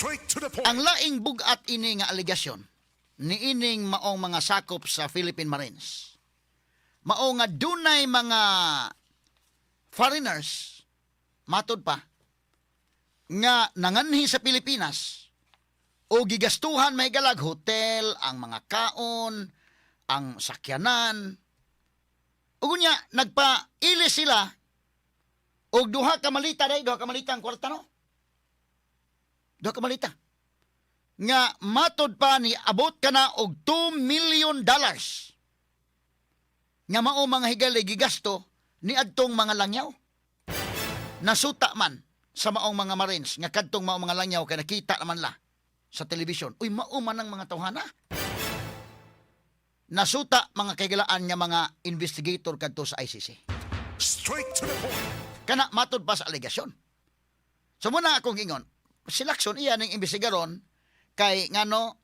Straight to the point. Ang laing bugat ini nga alegasyon niining maong mga sakop sa Philippine Marines. Mao nga dunay mga foreigners, matod pa, nga nanganhi sa Pilipinas o gigastuhan, may galag hotel, ang mga kaon, ang sakyanan. Ug unya nagpaili sila og duha ka malita day, duha ka malita ang kwarta, no? Duha ka malita. Nga matod pa ni abot ka na og $2 million. Nga mao, mga higala, gigasto ni adtong mga langyaw. Nasuta man sa maong mga Marines nga kadtong maong mga langyaw kay nakita naman la sa television. Uy, mao man ang mga tawhana. Nasuta, mga kahigalaan, nga mga investigator kadto sa ICC. Straight to the point. Kana matod pa sa alegasyon. So muna akong ingon, si Lacson iya ning imbestigaron kay ngano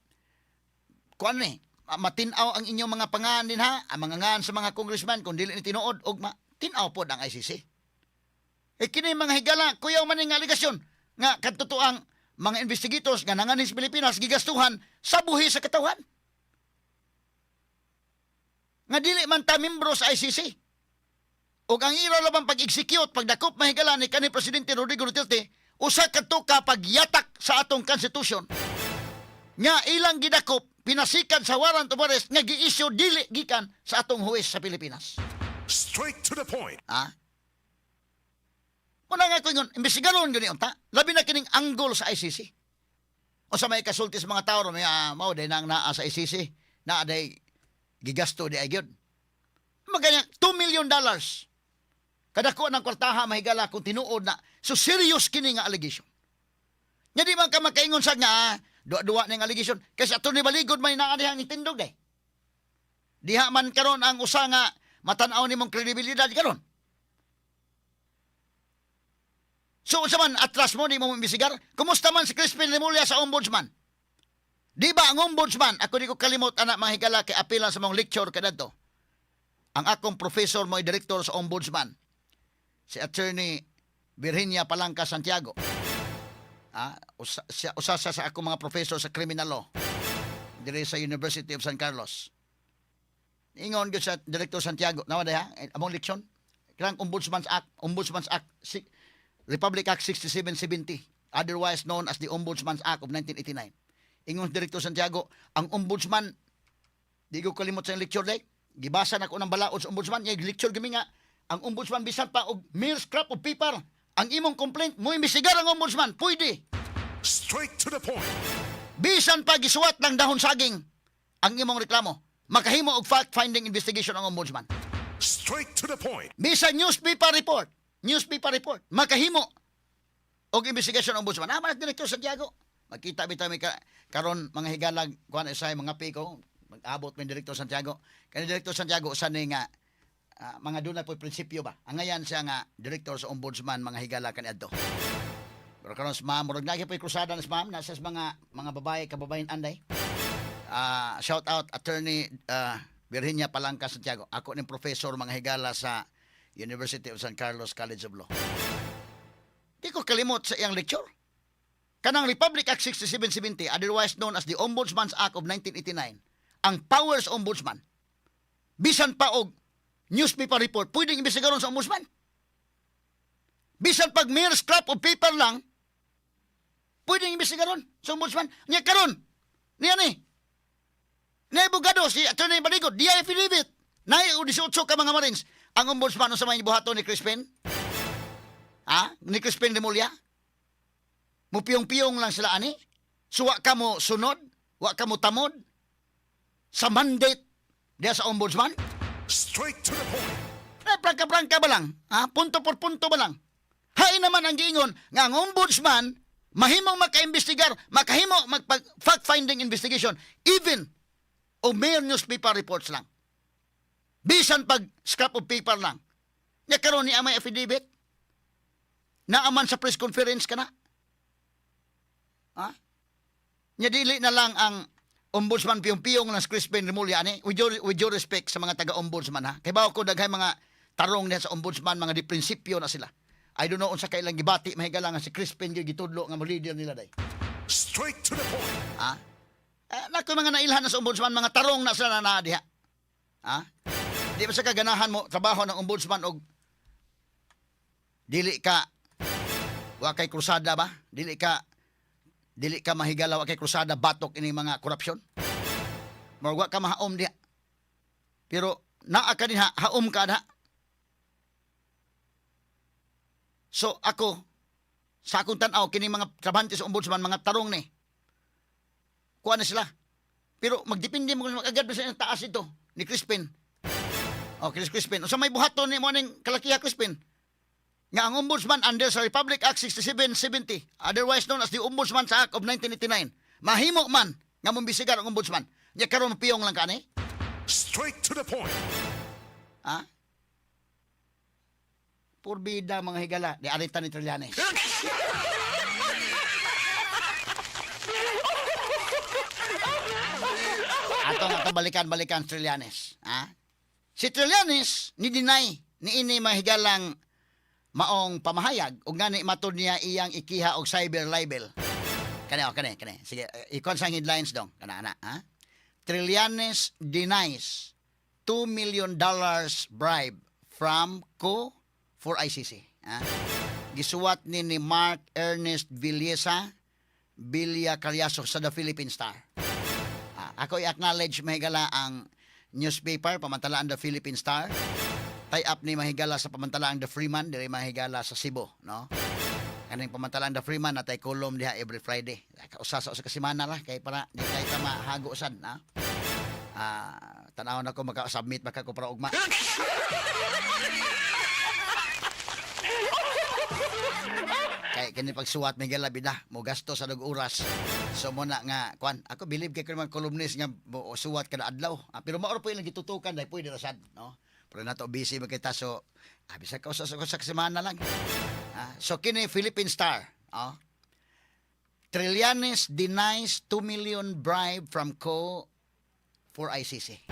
kuan ni matin-aw ang inyong mga pangan din ha, ang mga ngan sa mga congressman kung dili ni tinuod og tin-aw pod ang ICC. Eh kini, mga higala, kuyaw man ning alegasyon nga kadto ang mga investigators nga nanganhi sa Pilipinas gigastuhan sa buhi sa katawhan. Nga dili man ta membro sa ICC. Ug ang ira labang pag-execute, pagdakop, mahigala, ni kanhi Presidente Rodrigo Duterte, usa kadto ka pagyatak sa atong constitution. Nga ilang gidakop, pinasikan sa warrant of arrest nga gi-issue dili gikan sa atong huwes sa Pilipinas. Straight to the point. Ha? Muna nga ko ingon, imbestigaron gani unta. Labi na kining angle sa ICC. O sa may kasulti sa mga tao, may mao day nang naa sa ICC, naa day gigasto di ay gyud. Maganya $2 million. Kadako ng kwartaha, mahigala, kung tinuod na. So serious kini nga allegation. Nga di man ka makaingon sa nga duwa-duwa ning allegation kasi ato ni Baligod may naa dihang nitindog day. Diha man karon ang usa nga matan-aw nimong kredibilidad karon. So unsa man atras mo, di mo imbestigar? Kumusta man si Crispin Remulla sa ombudsman? Di ba ang ombudsman, ako di ko kalimot ana, mga higala, kay apila sa mong lecture kadto. Ang akong professor mo director sa ombudsman, si Attorney Virginia Palangka Santiago. Ah, usa sa akong mga professor sa criminal law dire sa University of San Carlos. Ingon gyud sa Director Santiago, nawa ha, among leksyon. Kanang Ombudsman's Act, Ombudsman's Act, Republic Act 6770, otherwise known as the Ombudsman's Act of 1989. Ingon si Director Santiago, ang ombudsman, di ko kalimot sa lecture day, gibasa na ko ng balaod sa ombudsman, nga lecture gami nga, ang ombudsman bisan pa og mere scrap of paper, ang imong complaint, mo imbestigar ang ombudsman, pwede. Straight to the point. Bisan pa gisuwat ng dahon saging ang imong reklamo, makahimo og fact-finding investigation ang ombudsman. Straight to the point. Bisan newspaper report, makahimo og investigation ang ombudsman. Ah, man Director Santiago. Magkita bitaw mi karon, mga higalag, kuan usay mga piko, mag-abot mi Director Santiago. Kani Director Santiago usa ni nga mga dunay po prinsipyo ba. Ang ngayan siya nga director sa ombudsman, mga higala, kaniadto. Pero karon sa ma'am, murag nagi po'y krusada na sa ma'am, nasa sa mga babae, kababayan anday. Shout out Attorney Virginia Palangka Santiago. Ako ning professor, mga higala, sa University of San Carlos College of Law. Di ko kalimot sa iyang lecture. Kanang Republic Act 6770, otherwise known as the Ombudsman's Act of 1989, ang powers ombudsman, bisan pa og newspaper report, pwedeng imbestigaron sa ombudsman. Bisan pag mere scrap of paper lang, pwedeng imbestigaron sa ombudsman. Nya karon, niya ni, ni abogado si Attorney Baligod, di ay affidavit. Nay 18 ka mga Marines. Ang ombudsman sa may buhaton ni Crispin? Ha? Ni Crispin Remulla? Mupiyong-piyong lang sila ani? So wa ka mo sunod? Wa ka mo tamod sa mandate diya sa ombudsman? Straight to the point. Eh, prangka-prangka ba lang? Ha? Punto por punto ba lang? Hain naman ang giingon nga ang ombudsman mahimong maka-investigar, makahimo magpag fact-finding investigation even o mere newspaper reports lang. Bisan pag scrap of paper lang. Nya karon ni may affidavit. Naaman sa press conference ka na. Ha? Nya dili na lang ang ombudsman piyong-piyong ng Crispin Remulla ani, with due respect sa mga taga-ombudsman ha. Kay bawo ko daghay mga tarong niya sa ombudsman, mga di prinsipyo na sila. I don't know unsa kailang gibati, mahigala, nga si Crispin gyud gitudlo nga mo leader nila day. Straight Straight to the point. Ha? Eh, naku mga nailhan na sa ombudsman, mga tarong na sila na naa diha. Ha? Di ba sa kaganahan mo trabaho ng ombudsman og dili ka wa kay krusada ba? Dili ka mahigala, wa kay krusada batok ini mga korupsyon? Murag wa ka mahaom diha. Pero naa ka dinha, haom ka diha. So ako sa akong tan-aw, kini mga trabahante sa ombudsman, mga tarong ni. Kuha na sila. Pero magdepende mo kung agad sa taas ito ni Crispin. Oh, Chris Crispin. Unsa may buhaton ni mo ning kalakiha, Crispin? Nga ang ombudsman under sa Republic Act 6770, otherwise known as the Ombudsman's Act of 1989. Mahimo man nga mombisigar ang ombudsman. Nya karon piyong lang kani? Straight to the point. Ha? Purbida, mga higala, di arita ni Trillanes. Ato nga ito balikan-balikan Trillanes. Ha? Si Trillanes ni deny ni ini, mga higalang, maong pamahayag ug ngani matud niya iyang ikiha og cyber libel. Kani, oh, kani, kani. Sige, ikon sa headlines dong. Kana ana, ha? Trillanes denies $2 million bribe from Co for ICC. Ha? Gisuwat ni Mark Ernest Villesa Villa Cariaso sa The Philippine Star. Ah, ako i-acknowledge, mahigala, ang newspaper, pamantalaan The Philippine Star. Tie up ni, mahigala, sa pamantalaan The Freeman, diri, mahigala, sa Cebu, no? Kaning pamantalaan The Freeman natay column diha every Friday. Usa sa usa ka semana lah kay para di kay ka mahago sad, na. Ah, tan-aw na ko maka-submit baka ko para ugma. Kay kini pagsuwat may gala bida mo gasto sa dug oras. So mo na nga kuan, ako believe kay mga columnist nga mo suwat kada adlaw. Ah, pero mao ra po ilang gitutukan dahil pwede ra sad, no? Pero nato busy man kita, so bisag ka usa sa semana lang. Ah, so kini Philippine Star, oh. Trillanes denies 2 million bribe from Co for ICC.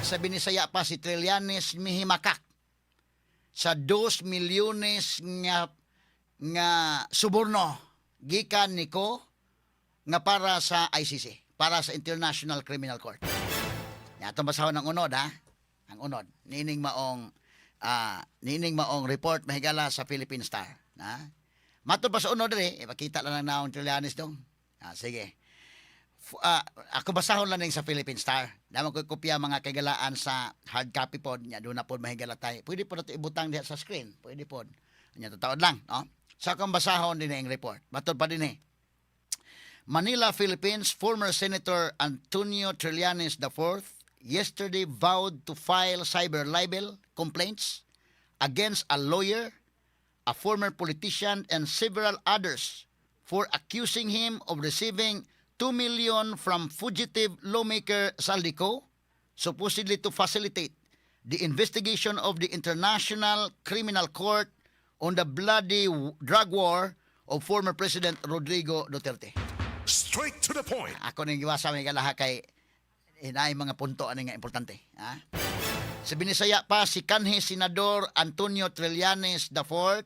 Sa Binisaya pa si Trillanes mihimakak sa 2 milyones nga suborno gikan ni Co nga para sa ICC, para sa International Criminal Court. Ya, atong basahon ang unod, ha. Ang unod. Niining maong report, mahigala, sa Philippine Star, ha. Matod pa sa unod diri, ipakita lang naong Trillanes dong. Ah, sige. Ako basahon lang ning sa Philippine Star. Damo ko kopya, mga kagalaan, sa hard copy pod nya doon na pod, mahigala tay. Pwede po nato ibutang diha sa screen. Pwede pod. Nya tataod lang, no? Sa akong basahon din ang report. Matod pa din eh. Manila, Philippines, former Senator Antonio Trillanes IV yesterday vowed to file cyber libel complaints against a lawyer, a former politician, and several others for accusing him of receiving 2 million from fugitive lawmaker Zaldy Co, supposedly to facilitate the investigation of the International Criminal Court on the bloody drug war of former President Rodrigo Duterte. Straight to the point. Ako ning giwasa, may galaha, kay inaay mga punto ani nga importante. Ha? Sa Binisaya pa si kanhi Senador Antonio Trillanes IV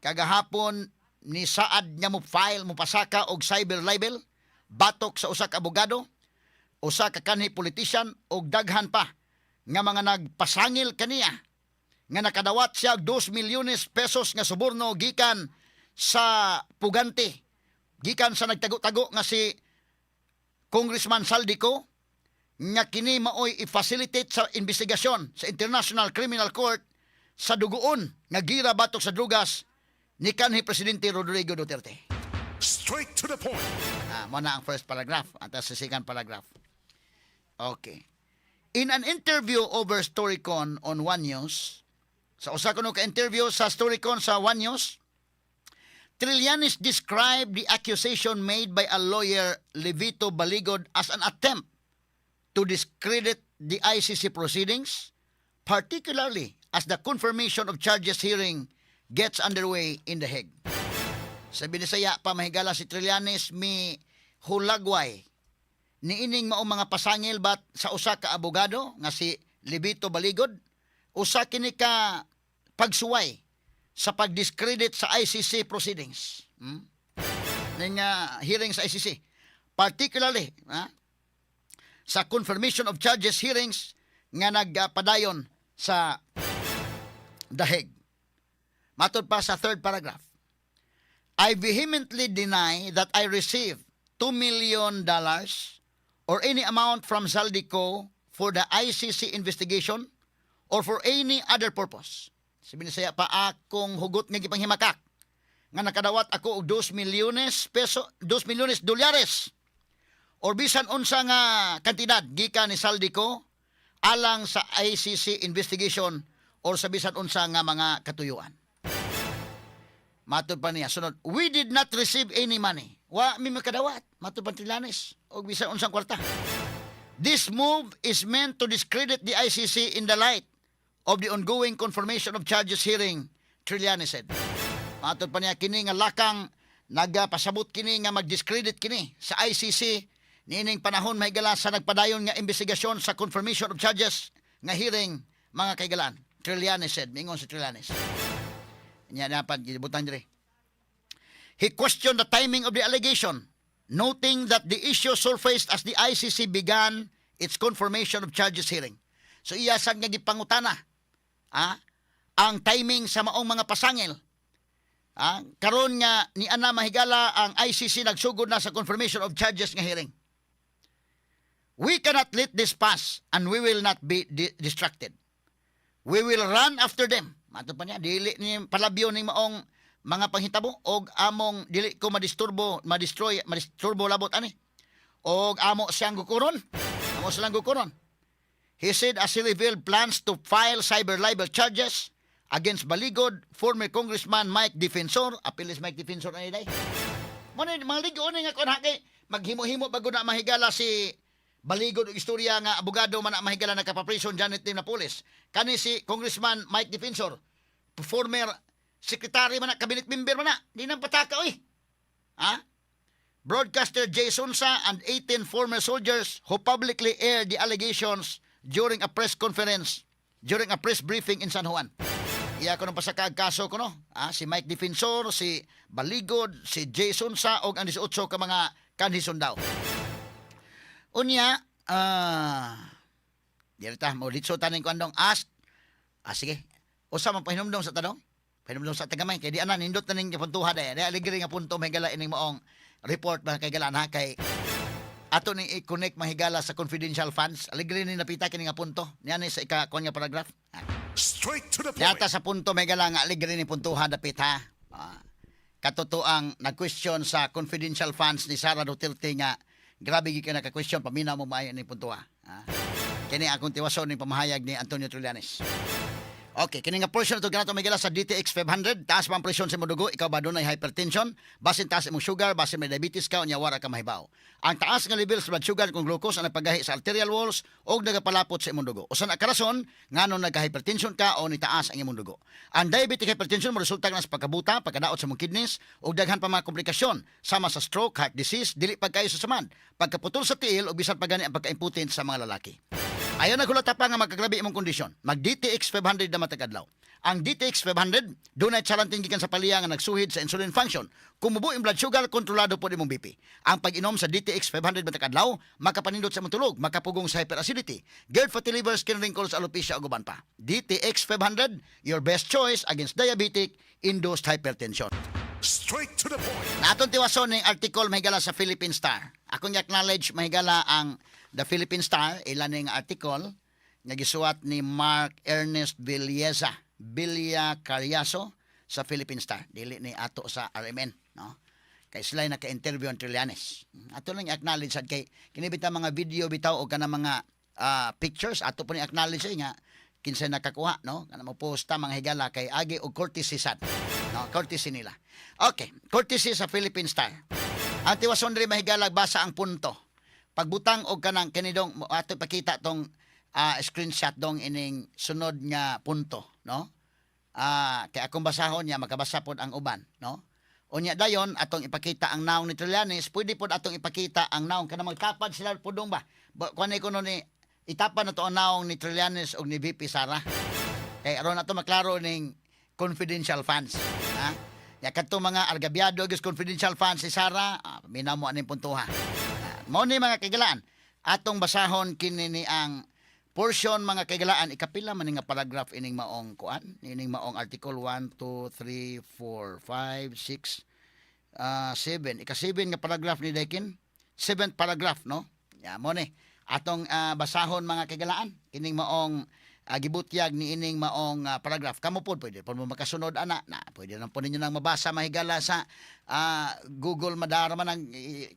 kagahapon ni saad nga mo file, mo pasaka og cyber libel batok sa usa ka abogado, usa ka kanhi politician ug daghan pa nga mga nagpasangil kaniya nga nakadawat siya og 2 milyones pesos nga suborno gikan sa pugante, gikan sa nagtago-tago nga si Congressman Zaldy Co, nga kini maoy i-facilitate sa investigasyon sa International Criminal Court sa dugoon nga gira batok sa drugas ni kanhi Presidente Rodrigo Duterte. Straight to the point. Ah, mo na ang first paragraph at sa second paragraph. Okay. In an interview over Storycon on One News, sa usa kuno ka interview sa Storycon sa One News, Trillanes described the accusation made by a lawyer, Levito Baligod, as an attempt to discredit the ICC proceedings, particularly as the confirmation of charges hearing gets underway in The Hague. Sa Binisaya pa, mahigala, si Trillanes mi hulagway niining maong mga pasangil bat sa usa ka abogado nga si Levito Baligod usa kini ka pagsuway sa pagdiscredit sa ICC proceedings. Ning hearing sa ICC. Particularly sa confirmation of charges hearings nga nagpadayon sa The Hague. Matod pa sa third paragraph, "I vehemently deny that I received $2 million or any amount from Zaldy Co for the ICC investigation or for any other purpose." Sa Binisaya pa, akong hugot nga gipanghimakak nga nakadawat ako og 2 milyones peso, 2 milyones dolyares or bisan unsa nga kantidad gikan ni Zaldy Co alang sa ICC investigation or sa bisan unsa nga mga katuyuan. Matod pa niya, sunod, "We did not receive any money." Wa mi makadawat. Matod pa Trillanes, og bisan unsang kwarta. "This move is meant to discredit the ICC in the light of the ongoing confirmation of charges hearing," Trillanes said. Matod pa niya, kini nga lakang nagapasabot kini nga mag-discredit kini sa ICC niining panahon, mahigala, sa nagpadayon nga investigasyon sa confirmation of charges nga hearing, mga kaigalan. Trillanes said, mingon si Trillanes. Nya dapat gibutan diri. "He questioned the timing of the allegation, noting that the issue surfaced as the ICC began its confirmation of charges hearing." So iya sad nga gipangutana ang timing sa maong mga pasangil. Karon nga ni ana, mahigala, ang ICC nagsugod na sa confirmation of charges nga hearing. "We cannot let this pass and we will not be distracted. We will run after them." Matod pa niya, dili ni palabyo ning maong mga panghitabo og among dili ko madisturbo, madestroy, madisturbo labot ani. Og amo siyang gukuron. Amo silang gukuron. He said as he revealed plans to file cyber libel charges against Baligod, former Congressman Mike Defensor, apilis Mike Defensor ani day. Mo ni mga ligo ni nga kon kay maghimo-himo bago na, mahigala, si Baligod og istorya nga abogado man na, mahigala, nakapaprison Janet Lim Napoles. Kani si Congressman Mike Defensor, former secretary man na, cabinet member man na, di nang pataka oy. Ha? Broadcaster Jay Sonza and 18 former soldiers who publicly aired the allegations during a press conference, during a press briefing in San Juan. Iya ko nang pasakag kaso ko no. Si Mike Defensor, si Baligod, si Jay Sonza og ang 18 ka mga kanhison daw. Unya, dirita mo litso taning ko andong ask. Sige. Usa man pahinumdom sa tanong? Pahinumdom sa tagamay kay di ana nindot na ning puntuha day. Di aligri nga punto, mahigala, ining maong report, mga kaigalan ha, kay ato ni i-connect, mahigala, sa confidential funds. Aligri ni napita kini nga punto. Niya ni sa ika kuan nga paragraph. Straight to the point. Yata sa punto may gala nga aligri ni puntuha dapit ha. Katotoang nag-question sa confidential funds ni Sara Duterte nga grabe gyud ka naka-question, paminaw mo maayo ni puntuha. Kini akong tiwason ni pamahayag ni Antonio Trillanes. Okay, kini nga portion to ganato may gala sa DTX 500, taas pa ang presyon sa imong dugo, ikaw ba dunay hypertension, basin taas imong sugar, basin may diabetes ka, unya wara ka mahibaw. Ang taas nga level sa blood sugar kung glucose ang nagpagahi sa arterial walls og nagapalapot sa imong dugo. Usa na karason ngano nagka-hypertension ka o nitaas ang imong dugo. Ang diabetic hypertension mo resulta na sa pagkabuta, pagkadaot sa imong kidneys ug daghan pa mga komplikasyon sama sa stroke, heart disease, dili pagkayo sa samad, pagkaputol sa tiil ug bisan pa gani ang pagka-impotent sa mga lalaki. Ayaw na hulata pa nga magkagrabe imong kondisyon. Mag DTX 500 na matag adlaw. Ang DTX 500, dunay charantin gikan sa palya nga nagsuhid sa insulin function. Kung mubo ang blood sugar, kontrolado po imong BP. Ang pag-inom sa DTX 500 matag adlaw, makapanindot sa imong tulog, makapugong sa hyperacidity, GERD, fatty liver, skin wrinkles, alopecia ug uban pa. DTX 500, your best choice against diabetic induced hypertension. Straight to the point. Natong tiwason ning article, mahigala, sa Philippine Star. Akong acknowledge, mahigala, ang The Philippine Star, ilan ning article nga gisuwat ni Mark Ernest Villeza, Villa Cariaso sa Philippine Star. Dili ni ato sa RMN, no? Kay sila naka-interview ang Trillanes. Ato lang i-acknowledge sad kay kini bitaw mga video bitaw o kana mga pictures, ato po ni acknowledge nga kinsay nakakuha, no? Kana mo posta, mga higala, kay agi og courtesy sad, no? Courtesy nila. Okay, courtesy sa Philippine Star. Ang tiwason diri, mahigala, basa ang punto pagbutang og kanang kini dong ato ipakita tong screenshot dong ining sunod nga punto, no? Kay akong basahon niya makabasa pod ang uban, no? Unya dayon atong ipakita ang naong ni Trillanes, pwede pod atong ipakita ang naong kana magtapad sila pudong ba. Kuan ko no ni itapad na to ang naong ni Trillanes og ni VP Sara. Kay aron nato maklaro ning confidential funds. Ha? Ya kadto mga argabyado gyud confidential funds si Sara, minaw mo aning puntuha. Mao ni, mga kaigalaan, atong basahon kini ni ang portion, mga kaigalaan. Ikapila man ni nga paragraph ining maong kuan, ining maong article? 1, 2, 3, 4, 5, 6, 7. Ika-7 nga paragraph ni Dekin. Seventh paragraph, no? Ya, mao ni. Atong basahon, mga kaigalaan, kining maong gibutyag ni ining maong paragraph. Kamo pod pwede pod mo makasunod ana na, pwede lang po ninyo nang mabasa, mahigala, sa Google, madara man ang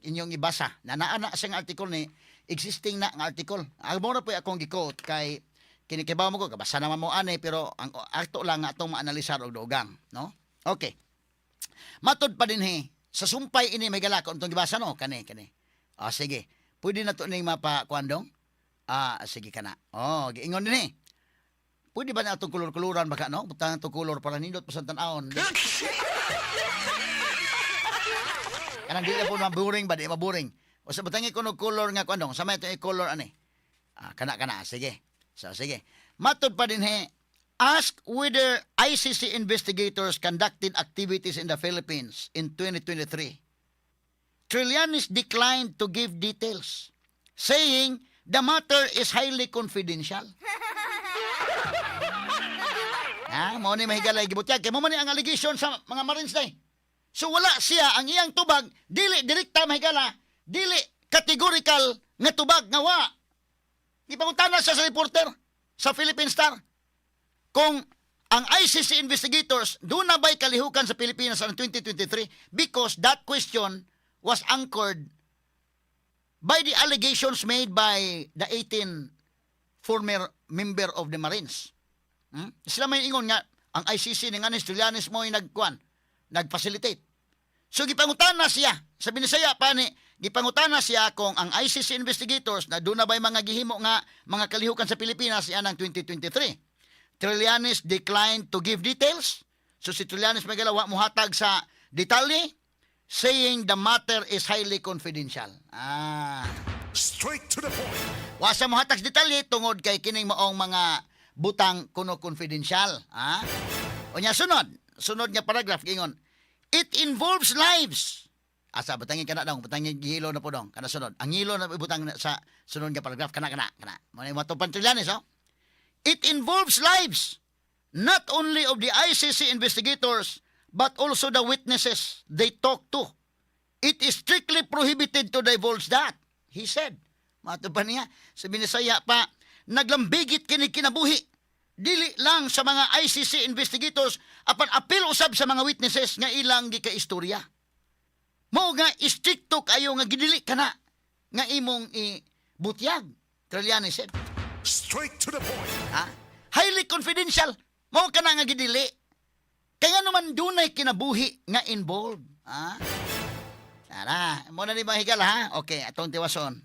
inyong ibasa. Na naa na sa article ni, existing na nga article. Ang mao ra po akong gi-quote kay kini kibaw mo ko kabasa naman mo ani, pero ang ato lang nga atong maanalisar og dugang, no? Okay. Matod pa dinhi sa sumpay ini, may gala kung itong gibasa, no, kani kani. Ah, sige. Pwede na to ning mapa kuandong? Ah, sige kana. Oh, giingon dinhi. Pwede ba na atong kulor-kuluran baka, no? Butang atong kulor para nindot pa sa tan-awon. Kanang di na po maboring ba, di maboring. O sa butangi ko no color nga kuandong, sa may itong color ani. Ah, kana kana, sige. So sige. Matod pa dinhi, ask whether ICC investigators conducted activities in the Philippines in 2023. Trillanes declined to give details, saying the matter is highly confidential. Ha, mao ni, mahigalay, gibutyag kay mao man ni ang allegation sa mga Marines day. So wala siya, ang iyang tubag dili direkta, mahigala, dili categorical nga tubag nga wa. Gipangutana siya sa reporter sa Philippine Star kung ang ICC investigators duna ba'y kalihukan sa Pilipinas sa 2023, because that question was anchored by the allegations made by the 18 former member of the Marines. Sila may ingon nga ang ICC ni nga Trillanes mo ay nagkuan, nag-facilitate. So gipangutana siya, sa Binisaya pa ni, gipangutana siya kung ang ICC investigators na duna ba'y mga gihimo nga mga kalihukan sa Pilipinas yan ang 2023. Trillanes declined to give details. So si Trillanes may wa mohatag sa detalye, saying the matter is highly confidential. Ah. Straight to the point. Wa sa mohatag sa detalye tungod kay kining maong mga butang kuno confidential. Ah? Unya sunod, sunod nga paragraph gingon, "It involves lives." Asa butangin kana dong, butangin gihilo na po dong, kana sunod. Ang hilo na ibutang na sa sunod nga paragraph kana kana kana. Mao ni matupan Trillanes, oh. "It involves lives not only of the ICC investigators but also the witnesses they talk to. It is strictly prohibited to divulge that," he said. Mato pa niya, sa Binisaya pa, naglambigit kini kinabuhi. Dili lang sa mga ICC investigators, apan apil usab sa mga witnesses nga ilang gikaistorya. Mao nga istrikto kayo nga gidili kana nga imong ibutyag, Trillanes said. Straight to the point. Ha? Highly confidential. Mao kana nga gidili. Kaya naman dunay kinabuhi nga involved. Ha? Tara, mao na ni, mga higala, ha? Okay, atong tiwason.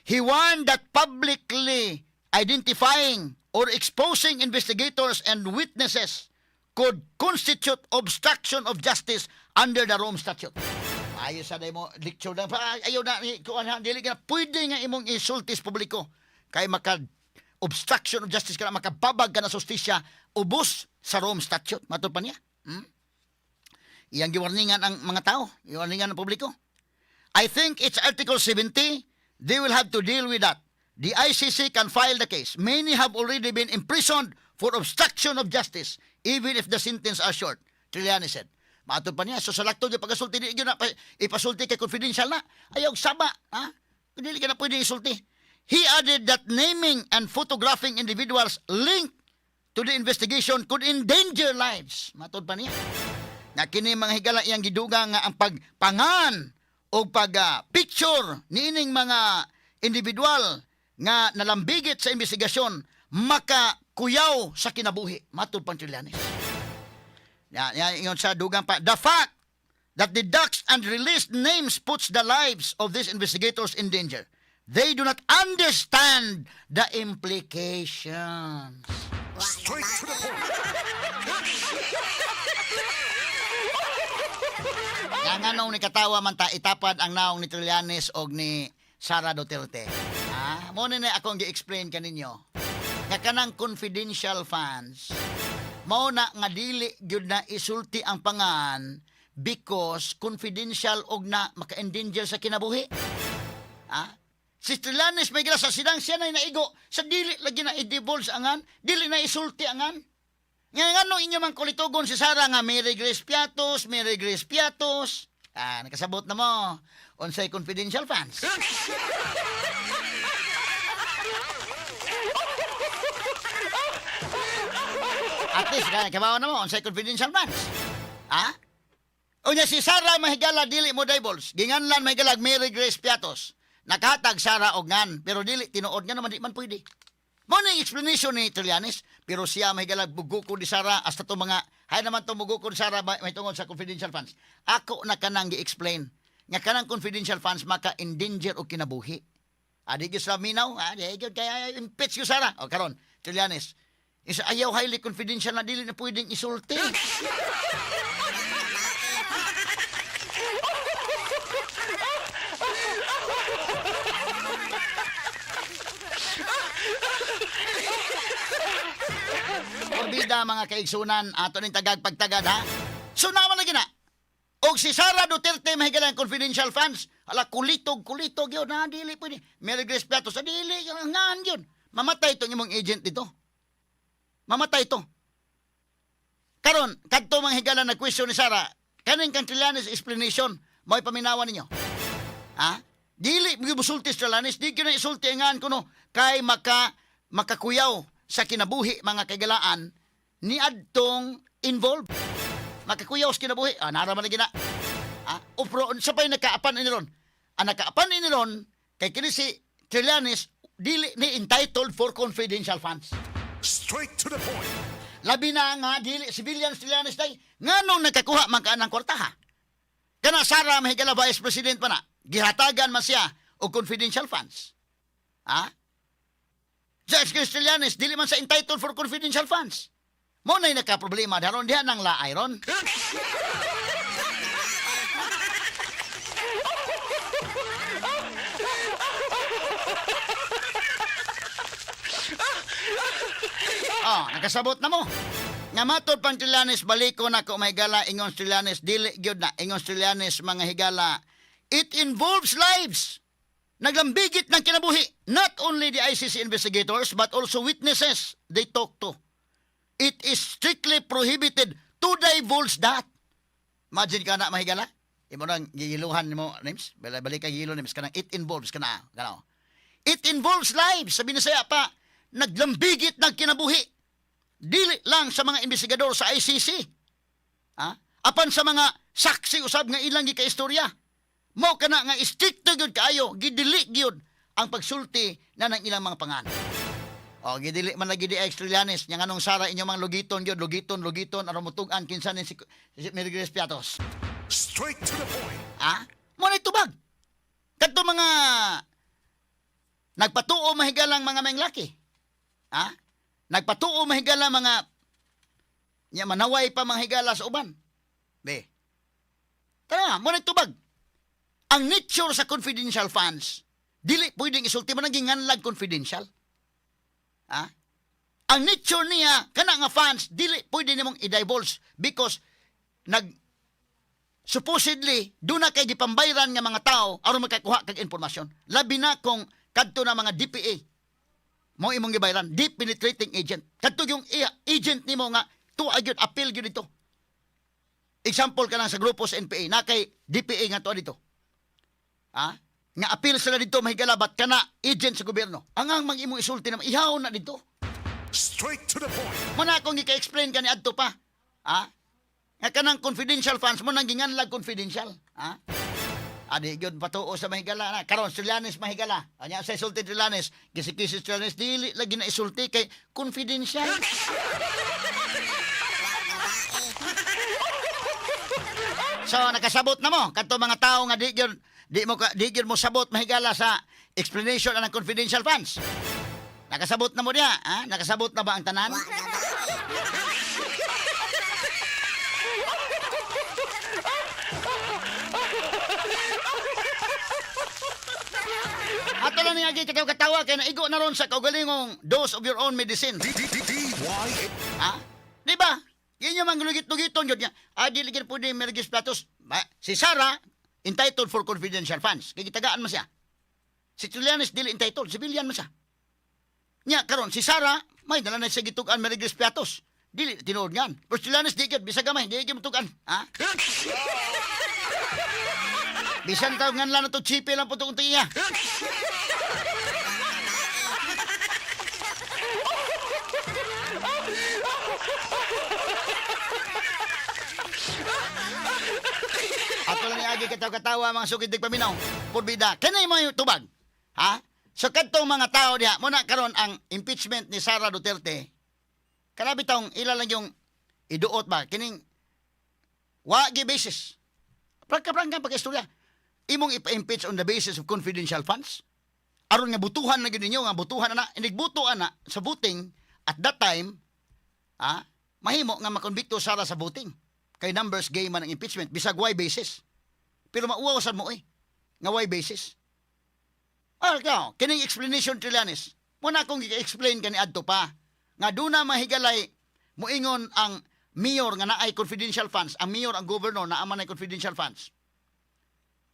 He warned that publicly identifying or exposing investigators and witnesses could constitute obstruction of justice under the Rome Statute. Ayo sa mo lecture na pa, ayaw na ni kuan ha, dili ka na pwede nga imong isulti sa publiko kay maka obstruction of justice ka na, makababag ka na sa hustisya ubos sa Rome Statute. Matod pa niya. Iyang giwarningan ang mga tao, giwarningan ang publiko. "I think it's Article 70. They will have to deal with that. The ICC can file the case. Many have already been imprisoned for obstruction of justice, even if the sentence are short," Trillanes said. Matod pa niya, so sa laktod yung pagasulti, di yun na, ipasulti kay confidential na. Ayaw, saba, ha? Dili ka na pwede isulti. He added that naming and photographing individuals linked to the investigation could endanger lives. Matod pa niya na kini, mga higala, iyang gidugang nga ang pagpangan o pag picture niining mga individual nga nalambigit sa investigasyon makakuyaw sa kinabuhi, matud pang Trillanes. Ya, ya, ingon sa dugang pa, "The fact that the doxed and released names puts the lives of these investigators in danger. They do not understand the implications." Straight to the point. Kaya nga nung nikatawa man ta, itapad ang naong ni Trillanes og ni Sara Duterte. Ah, mao ni na akong gi-explain kaninyo. Nga kanang confidential funds, mao na nga dili gyud na isulti ang pangan because confidential og na maka-endanger sa kinabuhi. Ha? Si Trillanes may sa sidang siya na naigo sa dili lagi na i-divulge angan, dili na isulti angan. Nga ngano inyo man kulitugon si Sara nga Mary Grace Piatos, Mary Grace Piatos. Ah, nakasabot na mo. Unsay confidential funds. At least, kabawa na mo, unsay confidential funds. Ha? Unya si Sara mahigala dili mo divulge. Ginganlan mahigala Mary Grace Piatos. Nakahatag Sara og ngan, pero dili tinuod nga naman di man pwede. Mo na yung explanation ni Trillanes, pero siya mahigala buguko ni Sara hasta to mga hay naman to muguko ni Sara may tungod sa confidential funds. Ako na kanang gi-explain nga kanang confidential funds maka endanger og kinabuhi. Adi gyud sa minaw, adi gyud kay impeach gyud Sara. O karon, Trillanes, isa ayaw highly confidential na dili na pwedeng isulti. Porbida mga kaigsunan, ato ning tagag pagtagad ha. So naman lagi na. Og si Sara Duterte mahigala ang confidential funds. Ala kulitog kulitog yun na dili pwede. Mary Grace Piatos sa dili yun ngan yun. Mamatay itong imong agent dito. Mamatay ito. Karon kadto mga higala na question ni Sara, kaning kang Trillanes explanation, mo'y paminawan ninyo. Ha? Dili musulti sa Trillanes, di gyud na isulti ngan kuno kay makakuyaw sa kinabuhi mga kagalaan ni adtong involved. Makakuyaw sa kinabuhi. Ah, nara man lagi na. Ah, upro sa pay nakaapan ini ron. Ang nakaapan ini ron kay kini si Trillanes dili ni entitled for confidential funds. Straight to the point. Labi na nga dili civilian Trillanes day nganong nakakuha man ka ng kwarta ha? Kana Sara mahigala vice president pa na gihatagan man siya og confidential funds. Ha? Judge Chris Trillanes dili man sa entitled for confidential funds. Mo na'y nakaproblema daron diha nang laay ron. Oh, nakasabot na mo. Nga matod pang Trillanes, baliko na ko mahigala, ingon Trillanes, dili gyud na, ingon Trillanes, mga higala. It involves lives. Naglambigit ng kinabuhi. Not only the ICC investigators, but also witnesses they talk to. It is strictly prohibited to divulge that. Imagine ka na mahigala. Imo nang gigiluhan nimo, Nims. Balik ka gihilo, Nims. Kanang it involves, kana. Kana. It involves lives. Sabi na saya pa, naglambigit ng kinabuhi. Dili lang sa mga investigador sa ICC. Ha? Apan sa mga saksi usab nga ilang gikaistorya. Mo kana nga stricto gyud kaayo, gidili gyud ang pagsulti na ng ilang mga pangan. O gidili man lagi di ex Trillanes nya nganong Sara inyong mga lugiton gyud, lugiton, lugiton aron mutug-an kinsa ni si Mary Grace Piatos. Straight to the point. Ha? Mo na tubag. Kadto mga nagpatuo mahigalang mga menglaki. Ha? Nagpatuo mahigala mga nya manaway pa mga higala sa uban. Be. Tara, mo na tubag. Ang nature sa confidential funds, dili pwedeng isulti mo nang ginganlag confidential. Ha? Ang nature niya, kana nga funds, dili pwede nimong i-divulge because supposedly doon na kay gipambayran nga mga tao aron makakuha kag impormasyon. Labi na kung kadto na mga DPA mo imong gibayran, deep penetrating agent. Kadto yung agent nimo nga tuwa gyud appeal gyud dito. Example ka lang sa grupo sa NPA na kay DPA nga tuwa dito. Ha? Nga appeal sila dito mahigala bat kana agent sa gobyerno. Ang mang imong isulti na ihaw na dito. Straight to the point. Mo na akong gika-explain kani adto pa. Ha? Nga kanang confidential funds mo nang ginganlag confidential. Ha? Adi gyud patuo sa mahigala na. Karon Trillanes mahigala. Anya sa isulti Trillanes, gisikisi Trillanes dili lagi na isulti kay confidential. So nakasabot na mo kadto mga tawo nga di gyud di gyud mo sabot mahigala sa explanation anang confidential funds. Nakasabot na mo diha, ha? Nakasabot na ba ang tanan? Ato lang nga katawa katawa kay naigo na ron sa kaugalingong dose of your own medicine. D D D D Y Ha? Di ba? Yun yung mga lugit-lugiton yun niya. Ah, dili gyud po ni Mergis Platos. Ba, si Sara, entitled for confidential funds. Kaya gitagaan mo siya. Si Trillanes dili entitled, civilian man siya. Nya karon si Sara may dala na siya gitug-an Mary Grace Piatos. Dili tinuod ngan. Pero si Trillanes di gyud bisag gamay, di gyud motug-an. Ha? Bisan taw ngan lang na to chipe lang po itong iya. Ato lang niagi katawa-katawa mga sukid paminaw. Purbida. Kanay mo yung tubag. Ha? So kadtong mga tao diha, muna karon ang impeachment ni Sara Duterte. Kanabi taong ila lang yung iduot ba kining wa gi basis. Prangka-prangka pagka-istorya. Imong ipa-impeach on the basis of confidential funds. Aron nga butuhan na gyud ninyo nga butuhan na inigbuto ana sa voting at that time, ah, mahimo nga makonbikto Sara sa voting. Kay numbers game man ang impeachment bisag why basis. Pero mauwaw sad mo eh nga why basis. Ah, ikaw, kining explanation Trillanes. Muna akong gi-explain kani adto pa nga duna mahigalay moingon ang mayor nga naay confidential funds, ang mayor ang governor naa man ay confidential funds.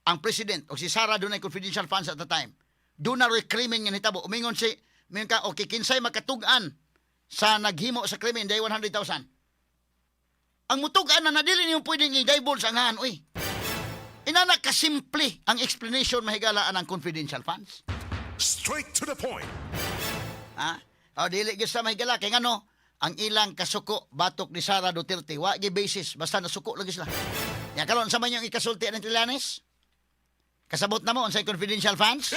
Ang president o si Sara dunay confidential funds at the time. Duna roy krimen nga nitabo. Umingon si mingon ka okay kinsay makatug-an sa naghimo sa krimen day 100,000. Ang mutug-an na nadili niyong pwedeng i-divulge ang ngalan, uy. Inana kasimple ang explanation mahigalaan ang confidential funds. Straight to the point. Ha? O dili gyud sa mahigala kay ngano ang ilang kasuko batok ni Sara Duterte wa gi basis basta nasuko lagi sila. Ya karon sa man yung ikasulti ng Trillanes? Kasabot na mo unsay confidential funds?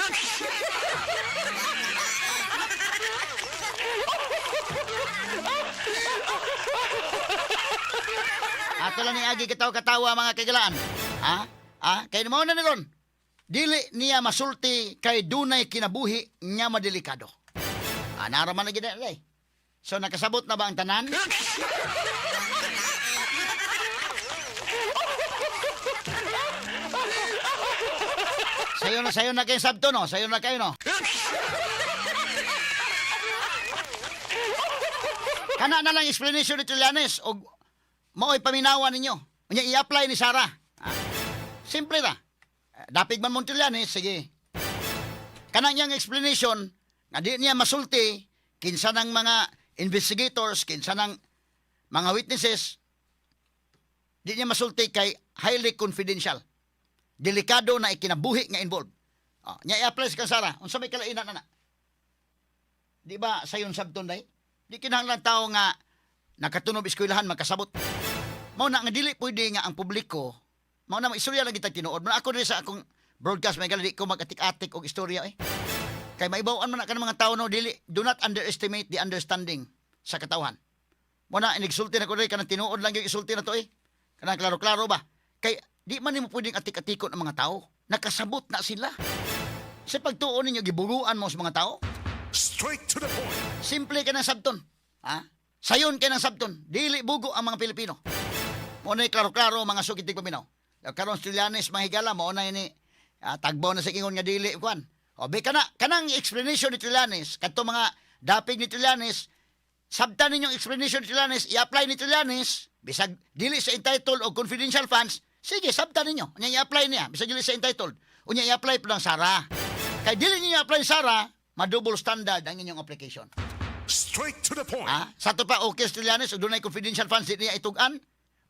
Ato lang ni agi katawa-katawa mga kagalaan. Ha? Ha? Kay mo na ni ron. Dili niya masulti kay dunay kinabuhi nga madelikado. Ah, naraman na gid na eh. So nakasabot na ba ang tanan? Sayo na kayo sabto no, sayo na kayo no. Kana na lang explanation ni Trillanes og mao'y paminawan ninyo. Unya i-apply ni Sara. Ah, simple ra. Eh, dapig man mong Trillanes, sige. Kanang niyang explanation nga di niya masulti kinsa ng mga investigators, kinsa ng mga witnesses, di niya masulti kay highly confidential. Delikado na ikinabuhi nga involved. Ah, niya i-apply sa Sara. Unsa may kalainan na na? Di ba sayon sabton day? Di kinahanglan tao nga nakatunob eskwelahan magkasabot. Mao na nga dili pwede nga ang publiko. Mao na istorya lang kita tinuod. Mao na ako diri sa akong broadcast may di ko mag-atik-atik og istorya eh. Kay maibaw-an man na ka ng mga tao no dili do not underestimate the understanding sa katawhan. Mao na inigsulti na ko diri kanang tinuod lang yung isulti na to eh. Kanang klaro-klaro ba? Kay di man nimo pwedeng atik-atikon ang mga tao. Nakasabot na sila. Sa pagtuon ninyo giburuan mo sa mga tao. Straight to the point. Simple ka ng sabton. Ha? Sayon ka ng sabton. Dili bugo ang mga Pilipino. Mao na klaro-klaro mga sukit paminaw. Karon Trillanes mahigala mao na ini tagbo na sa ingon nga dili kuan. O be kana kanang explanation ni Trillanes kadto mga dapig ni Trillanes sabtan ninyong explanation ni Trillanes i-apply ni Trillanes bisag dili sa entitled o confidential funds, sige sabtan ninyo. Unya i-apply niya bisag dili sa entitled. Unya i-apply pa lang Sara. Kay dili niyo i-apply Sara, ma-double standard ang inyong application. Straight to the point. Ha? Sa ato pa, okay si Trillanes, o dunay confidential funds, di niya itug-an.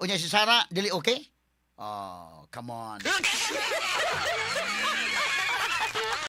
Unya si Sara, dili okay? Oh, come on.